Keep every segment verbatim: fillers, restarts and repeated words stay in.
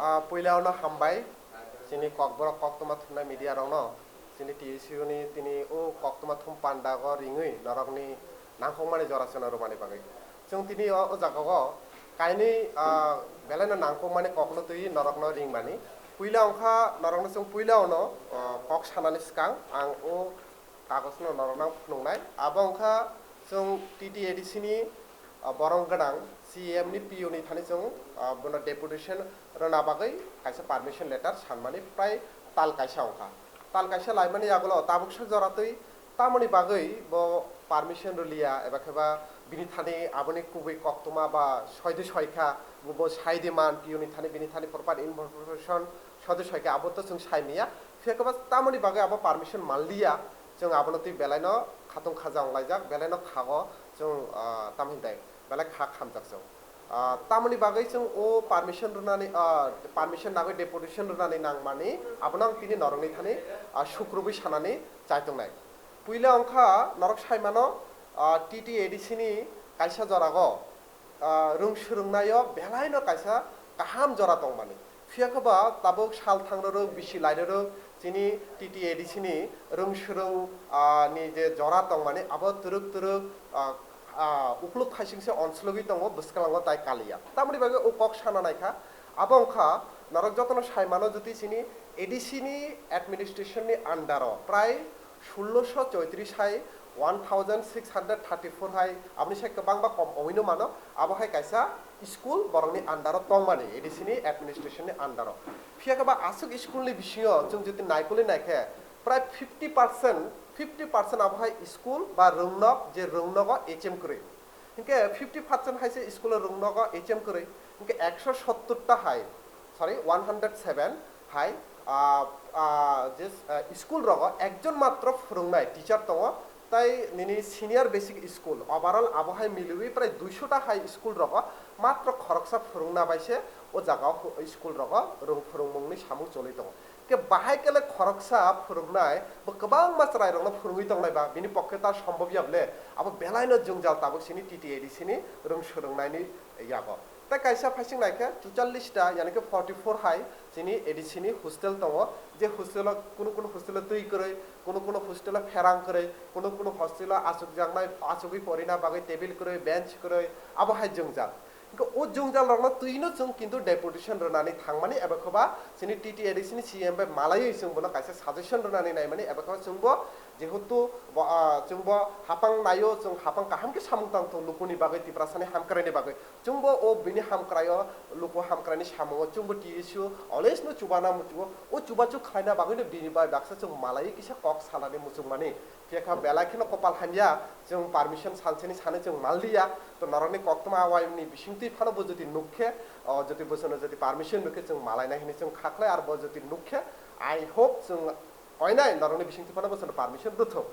Ah, puila ono hambai chini kokborok koktwma thumnai media rokno, chini T S U ni tini o koktwma thum pandago ringwi norokni nangkukmani jora chwngno rwmani bagwi. Chwng tini o, o jagao kainwi, ah, belaino nangkukmani kokno twi norokno ringmani. Puila wngkha norokno chwng puila ono, ah, kok sanani swkang ang o kagosno norokno phunuknai. Abo wngkha chwng T T A D C ni, ah, borong gwnang C E M ni P O ni thani chwng, ah, bono deputation rwna bagwi kaisa permission letter sanmani prai tal kaisa wngkha. Tal kaisa laimani yagulo tabuksa jora twi tamoni bagwi bo permission rwliya eba khe ba bini thani aboni kubui koktwma ba soide soikha, bo, bo saide man P O ni thani bini thani proper information soide soikha abo to chwng sai manya. Phiya khe ba tamoni bagwi abo permission manliya, chwng abono twi belaino khatung khaja wnglaijak, belaino khago chwng, ah, tamo hintai belai kha khamjak chwng. Ah, tamoni bagwi chwng o permission rwnani, ah, permission nagwi deputation rwnani nangmani, abono ang tini norokni thani, ah, sukrubwi sanani chai tongnai. Puila wngkha norok sai mano, ah, T T A D C ni kaisa jorago, ah, rwng swrwngnaio belaino kaisa kaham jora tongmani. Phiya khe ba tabuk sal thang rwrwk, bisi lai rwrwk, chini T T A D C ni rwng swrwng, ah, ni je jora tongmani abo twrwk twrwk, ah, ah, ukluk thaising se onslogwi tongo, bwskango tai kaliya. Tamoni bagwi o kok sana naikha, abo wngkha norok jotono sai mano jodi chini A D C ni administration ni under o prai sulloso choitris hai one thousand six hundred thirty four hai, aboni sai kwbangma kom owino mano, abo hai kaisa school borokni under o tongmani, A D C ni administration ni under o. Phiya khe ba aswk school ni bisingo chwng jodi naikolwi naikhe, prai fifty percent, fifty percent abo hai school ba rwngnok, je rwngnogo H M kwrwi. Hinkhe fifty percent hai se school o rwngnogo H M kwrwi. Hinkhe ekso sottor ta hai, sorry, one hundred seven hai, ah, ah, je, ah, school rogo ekjon matro phwrwngnai teacher tongo, tai nini senior basic school overall abo hai miliwi prai duiso ta hai school rogo matro khoroksa phwrwngna bai se o jaga o school rogo rwng phwrwngmungni samung choli tongo. Ke bahai kele khoroksa phwrwngnai bo kwbangma chwrairokno phwrwngwi tongnai ba, bini pokhe ta sombobya ble, abo belaino jwngjal tabuk sini T T A D C ni rwng swrwngnaini yago. Tei kaisa phaising naikhe chuchallis ta, yani khe forty four hai chini A D C ni hostel tongo, je hostel o kunu kunu hostel o twi kwrwi, kunu kunu hostel o pherang kwrwi, kunu kunu hostel o achukjaknai, achugwi porina bagwi table kwrwi, bench kwrwi, abo hai jwngjal. Hinkhe o jwngjal rokno twino chwng kintu deputation rwnani thangmani eba khoba chini T T A D C ni C M bai malaiwi chwng bono kaisa suggestion rwnani naimani eba khoba chwngbo jehetu bo, ah, chwngbo hapang naio, chwng hapang kaham khe samung tangthok lukuni bagwi, Tiprasani hamkraini bagwi. Chwngbo o bini hamkraio, luku hamkraini samungo chwngbo T S U always no chubana muchungo. O chubachu khlaina bagwino bini bai baksa chwng malaiwi kisa kok salani muchungmani. Phiya kha belai kheno kopal hamya, chwng permission salsani sani chwng malliya. To norokni koktwma awayamni bisingtwi phano bo jodi nukkhe, o jodi bosono jodi permission nukkhe chwng malaina hinwi chwng khaklai, ar bo jodi nukkhe, I hope chwng koinai norokni bisingtwi phano bosono permission rwthok.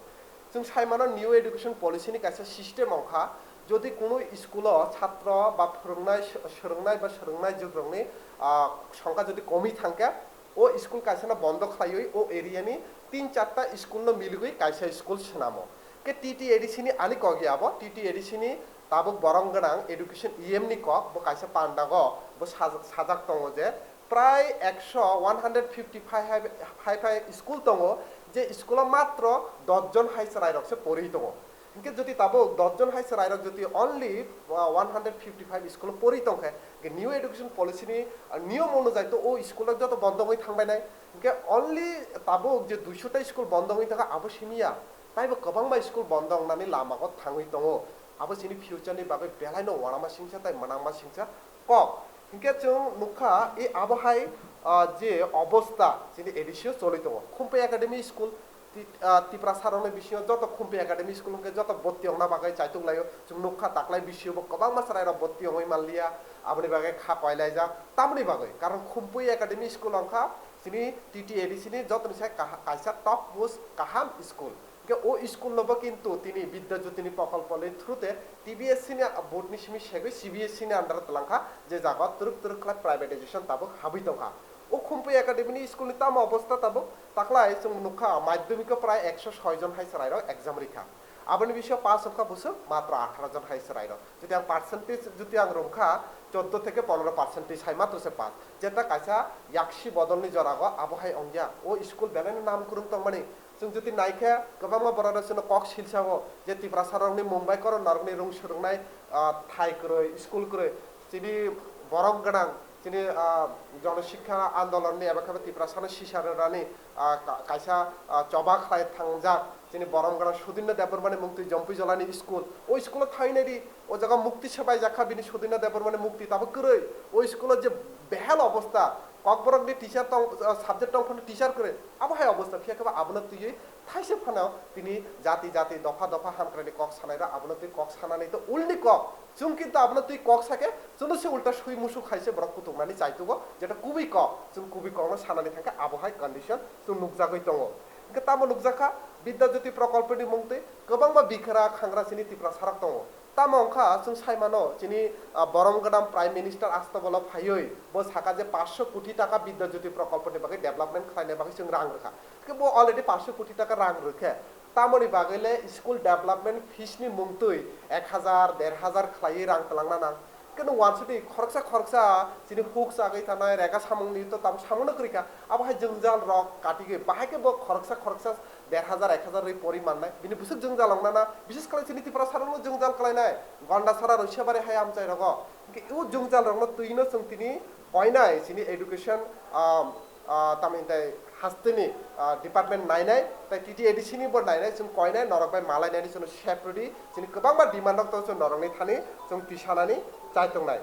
Chwng sai mano new education policy ni kaisa system wngkha, jodi kunu school o chhatro ba phwrwngnai, swrwngnai ba swrwngnai jugrokni, ah, songkha jodi komwi thangkhe, o school kaisano bondo khlaiwi o area ni tin charta school no miligwi kaisa school swnamo. Khe T T A D C ni ani kok ya abo, T T A D C ni tabuk borong gwnang education E M ni kok, bo kaisa pandago bo saj-, sajak tongo je prai ekso, one hundred fifty five hai, hai, hai school tongo, je school o matro dos jon hai chwrairok se pori tongo. Hinkhe jodi tabuk dos jon hai chwrairok jodi only, uh, one hundred fifty five school o pori tongkhe, hinkhe new education policy ni, uh, niyom onujai to o school rok joto bondo wngwi thangbainai. Hinkhe only tabuk je duiso ta school bondo wngwi thangkha abo simiya, taibo kwbangma school bondo wngnani lamago thangwi tongo. Abo chini future ni bagwi belaino uanama singsa tai mwnangma singsa kok. Hinkhe chwng nukha, e abo hai, ah, je obosta chini A D C o choli tongo. Khumpui Academy School, Ti-, ah, Tiprasa rokni bisingo joto Khumpui Academy School hwnkhe joto bwrti ongna bagwi chaituk laio. Chwng nukha taklai B C O bo kwbangma chwrairok bwrti ongwi manliya, aboni bagwi kha koilaijak. Tamoni bagwi, karon Khumpui Academy School wngkha chini T T A D C ni jotoni sai kaha-, kaisa top most kaham school. Hwnkhe o school no bo kintu tini Bidya Jyoti ni prokolpo ni through te T B S C ni board ni simi segwi C B S E ni under o twlangkha, je jaga o twrwk twrwk khlai privatization tabuk habwi tongkha. O Khumpui Academy ni school ni tamo obosta tabuk, taklai chwng nukha madhyamik o prai ekso soi jon hai chwrairok exam rikha. Aboni bisingo pass wngkha bwswk matro atharo jon hai chwrairok. Jodi ang percentage jodi ang rwngkha, choddo theke ponero percentage hai matro se pass. Jeta kaisa yaksi bodolni jorago abo hai wngya. O school belaino nam kwrwng tongmani. Chwng jodi naikhe kwbangma borok rok chwngno kok silsa o je Tiprasa rokni mung bai koron norokni rung swrwngnai, ah, thai kwrwi, school kwrwi. Chini borom gwnang, chini, ah, jonosikha andolonni eba khe Tiprasano sisa rwnani, ah, ka-, kaisa, ah, choba khlai thangjak chini borom gwnang Sudinno Debbarmani mungtwi Jompui Jolani school. O school-o thainai di, o jaga mukti sebai jakha bini Sudinno Debbarmani mukti tabo kwrwi. O school-o je behal obostha, Kokborokni teacher tong, ah, subject tong phano teacher kwrwi. Abo hai obostha, phiya khe ba abono twiwi thaisa phano tini jati jati, dopha dopha hamkraini kok sanairok abono twi kok sanani to ulni kok. Chwng kintu abono twi kok sakhe, chwngno se ulta sui musuk hai se borok kutuknani chaitugo, jeta kubui kok. Chwng kubui kokno sanani thangkhe abo hai condition chwng nukjagwi tongo. Hwnkhe tamo nukjakha, Bidya Jyoti prokolponi mungtwi kwbangma bikhra khangra chini Tiprasarok tongo. Tamo wngkha chwng sai mano, chini, ah, borom gwnang Prime Minister asto bolo phaiwi bo saka je paanch sho koti taka Bidya Jyoti prokolponi bagwi development khlaina bagwi chwng rang rwkha. Khe bo already paanch sho koti taka rang rwkhe, tamoni bagwi le school development fees ni mungtwi ek hajar, der hajar khlaiwi rang twlangna nang. Khe nwng wansukdi khoroksa khoroksa chini huk chagwi thanai rega samungni to tamo samungno kwrwi kha. Abo hai jwngjal rok katigwi bahai khe bo khoroksa khoroksa der hajar, ek hajar rwi pori mannai. Bini bwswk jwngjal wngnana, bises khlai chini Tiprasa rokno jwngjal khlainai. Gondasara Roisabari hai amchai rogo. Hwnkhe o jwngjal rokno twino chwng tini koinai chini education, ah, ah, tamni tai hasteni, ah, department nainai, tai T T A D C ni bo nainai, chwng koinai, norok bai malainani chwngno sep rwdi, chini kwbangma demand rok to chwng norokni thani chwng tisanani chai tongnai.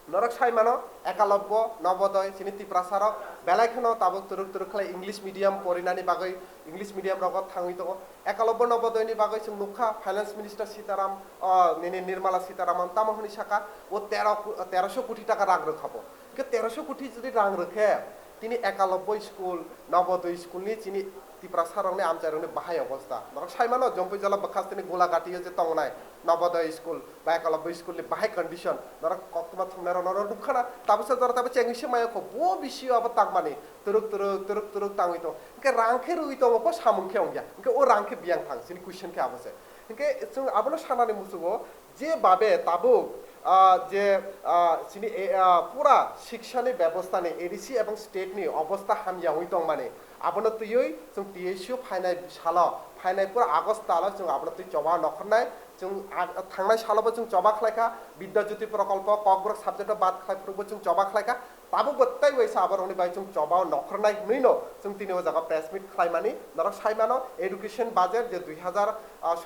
Norok sai mano, Ekalobbo, Nobodoy, chini Tiprasa rok belai kheno tabuk twrwk twrwk khlai English medium porinani bagwi, English medium rogo thangwi tongo. Ekalobbo Nobodoy ni bagwi chwng nukha, Finance Minister Sitaram, o, nini Nirmala Sitaraman tamo hwnwi saka, o tero ku-, terosho koti taka rang rwkha bo. Khe terosho koti jodi rang rwkhe, tini Ekalobbo school, Nobodoy school ni chini Tiprasa rokni amchai rokni bahai obostha. Norok sai mano, Jompui Jola bwkhasteni Gulagati o je tongnai Nobodoy school ba Ekalobbo school ni bahai condition, norok koktwma thumnai rok norok nukha na, tabuksa jora tabuk chengwi se maya kho, bo bisio abo tangmani twrwk twrwk, twrwk twrwk tangwi tongo. Hwnkhe rang khe rwwi tongo, bo samung khe wngya. Hwnkhe o rang khe biyang thang, chini question khe abo se. Hwnkhe chwng abono sanani muchungo, je babe tabuk, ah, je, ah, chini, eh, ah, pura shikshani bebostha ni A D C ebong state ni obostha hamya wngwi tongmani, abono twiwi chwng T S U phainai salo, phainai pura August talo chwng abono twi choba nokhornai, chwng a-, thangnai salo bo chwng choba khlaikha, Bidya Jyoti prokolpo, Kokborok subject o bad khlai phuru bo chwng choba khlaikha, Tabuk bo tei waisa aborokni bai chwng choba o nokhornai hwnwi no chwng tini o jaga press meet khlaimani. Norok sai mano, education budget je dui hazar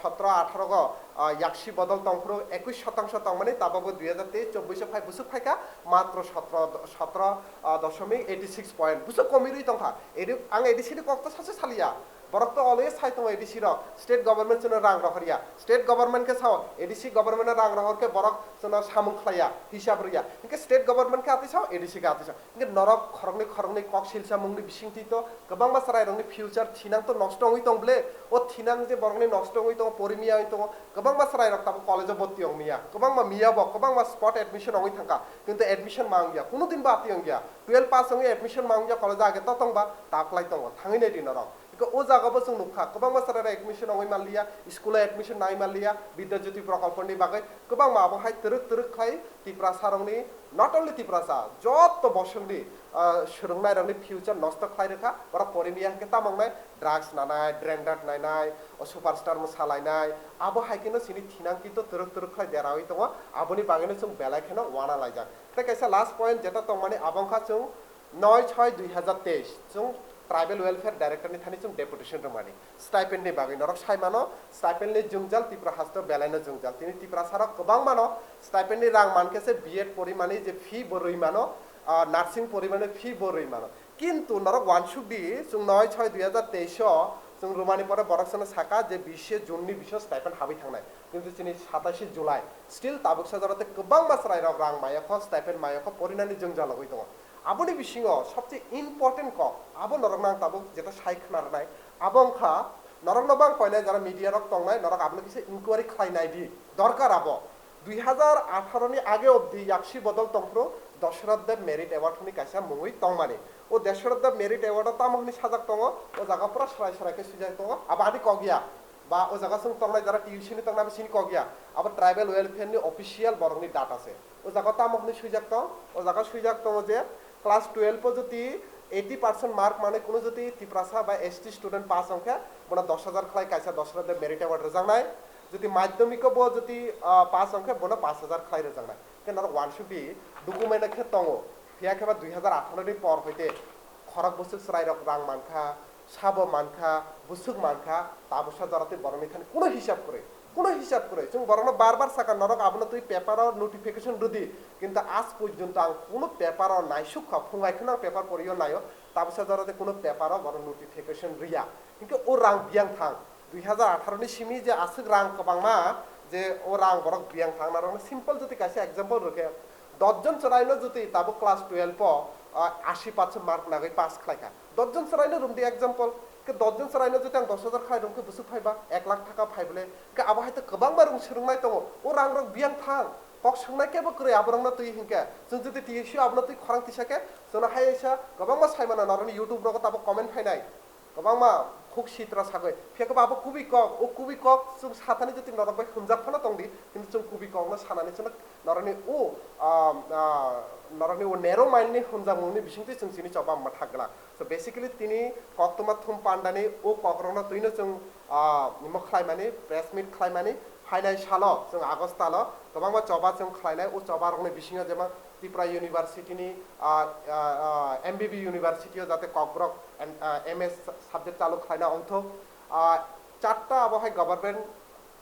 sotro atharo go, ah, yaksi bodol tongphuru ekush shotangso tongmani, tabuk bo dui hazar teis chobbish o phai bwswk phaikha matro sotro, sotro, ah, doshomik eighty six point bwswk komirwi tongkha. Edu-, ang A D C ni kok to sasu saliya. Borok to always sai tongo A D C rok, state government chwngno rang rohorya, state government khe sao A D C government no rang rohor khe borok chwngno samung khlaiya, hisab rwya, hinkhe state government khe atwi sao, A D C khe atwi sao, hinkhe norok khoroknwi khoroknwi kok silsa mungni bisingtwi to kwbangma chwrairokni future thinang to nosto wngwi tong ble, o thinang je borokni nosto wngwi tongo, pori miya wngwi tongo, kwbangma chwrairok tabuk college o bhorti wng miya, kwbangma miya bo, kwbangma spot admission wngwi thangkha, kintu admission ma wngya, kunu din bo atwi wngya, twelve pass wngwi admission ma wngya college o, age to tongba, ta kwlai tongo, thangwi naidi norok. Hwnkhe o jaga bo chwng nukha, kwbangma chwrairok admission wngwi manliya, school o admission nai manliya, Bidya Jyoti prokolpo ni bagwi kwbangma abo hai twrwk twrwk khlai Tiprasa rokni, not only Tiprasa, joto bosongni, ah, swrwngnairokni future nosto khlai rwkha, borok pori miya hwnkhe tamo wngnai, drugs nanai, drendat nainai, o superstar mwsa lainai, abo hai kheno chini thinang kinto twrwk twrwk khlai deraui tongo, aboni bagwino chwng belai kheno uana laijak. Tei kaisa last point jeta tongmani abo wngkha chwng, noi choi dui hazar teis chwng Tribal Welfare Director ni thani chwng deputation rwmani stipend ni bagwi. Norok sai mano, stipend ni jwngjal Tripura haste belaino jwngjal. Tini Tiprasa rok kwbangma no stipend ni rang mankhe se B Ed porimani je fee bo rwi mano, ah, nursing porimani fee bo rwi mano. Kintu norok uansuk di, chwng noi choi dui hazar teis o chwng rwmani pore borok chwngno saka je bise June ni bisingo stipend habwi thangnai. Kintu chini satashi July, still tabuksa jora tei kwbangma chwrairok rang mayakho, stipend mayakho, porinani jwngjal logwi tongo. Aboni bisingo sobse important kok, abo norokno ang tabuk jeta sai khna rwnai, abo wngkha norokno bang koinai jara media rok tongnai, norok abono kisa inquiry khlai nai di, dorkar abo. Dui hazar atharo ni age obdi yaksi bodol tongphuru Dashrath Dev Merit Award hwnwi kaisa mungwi tongmani. O Dashrath Dev Merit Award o tamo hwnwi sajak tongo, o jaga pura srai srai khe swijak tongo, abo ani kok ya. Ba o jaga chwng tongnai jara tuition ni tongnai, abo chini kok ya. Abo tribal welfare ni official borok ni data se. O jaga tamo hwnwi swijak tong, o jaga swijak tongo je class twelve o jodi eighty percent mark manwi kuno jodi Tiprasa ba S T student pass wngkhe, bono dos hajar khlai kaisa dos hajar de merit award rwjaknai. Jodi madhyamik o bo jodi, ah, pass wngkhe, bono paanch hajar khlai rwjaknai. Khe norok wansukdi, document o khe tongo. Phiya khe ba dui hajar atharo ni por hoite khorok bwswk chwrairok rang mankha, sabo mankha, bwswk mankha, tabuksa jora twi borokni thani kuno hisab kwrwi, kuno hisab kwrwi. Chwng borokno bar bar sakha, norok abono twi paper o notification rwdi, kintu aaj porjonto ang kuno paper o naisukha, phungai kheno ang paper poriyo naio, tabuksa jora twi kuno paper o borok notification rwya. Hinkhe o rang biyang thang, dui hajar atharo ni simi je aswk rang kwbangma, je o rang borok biyang thang, norokno simple jodi kaisa example rwkhe, dos jon chwraino jodi tabuk class twelve o, ah, ashi percent mark nagwi pass khlaikha, dos jon chwraino romdi example, khe dos jon chwraino jodi ang dos hajar khlai romkhe bwswk phaiba, ek lakh thaka phai bole, khe abo hai to kwbangma rung swrwngnai tongo, o rang rok biyang thang, kok swngnai kebo kwrwi aborokno twi hinkhe, chwng jodi T S U abono twi khorang tisa khe, chwngno hai sa kwbangma sai mano norokni YouTube rogo tabuk comment phainai. Kwbangma khuk sitra sagwi. Phiya khe bo abo kubui kok, o kubui kok chwng sathani jotoni norok bai hwnjak phano tongdi, kintu chwng kubui kokno sanani chwngno norokni o, ah, ah, norokni o narrow mind ni hwnjakmungni bisingtwi chwng chini choba wngma thak glak. So basically tini koktwma thum pandani o kokrokno twino chwng, ah, imo khlaimani, press meet khlaimani, phainai salo chwng August talo kwbangma choba chwng khlainai, o choba rokni bisingo jemon Tripura University ni, ah, ah, ah, M B B University o jate kokborok M-, ah, M A subject chalu khlaina ongthok. Ah, charta abo hai government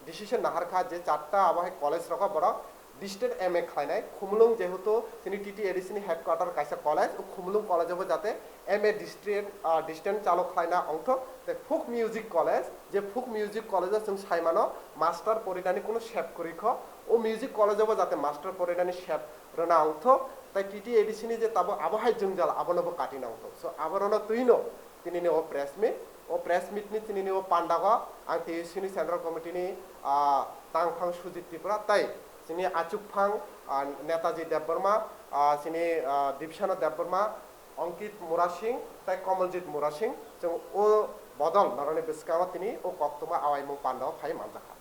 decision naharkha je charta abo hai college rogo borok distance M A khlainai. Khumulwng jehetu chini T T A D C ni headquarter kaisa college, o Khumulwng college o bo jate M A distance, ah, distance chalu khlaina ongthok. Tei Folk Music College, je Folk Music College o chwng sai mano master porinani kuno sep kwrwi kho, o music college o bo jate master porinani sep rwna ongthok, tei T T A D C ni je tabuk abo hai jwngjal abono bo katina ongthok. So, aborokno twino tinini o press meet, o press meet ni tinini o pandago ang T S U ni Central Committee ni, ah, tangphang Sujit Tripura tei chini achukphang, ah, Netaji Debbarma, ah, chini, ah, Dibisano Debbarma, Ankit Murasing tei Komoljit Murasing, chwng o bodol norokni bwskango tini o koktwma awaimung pandao phai manjakha.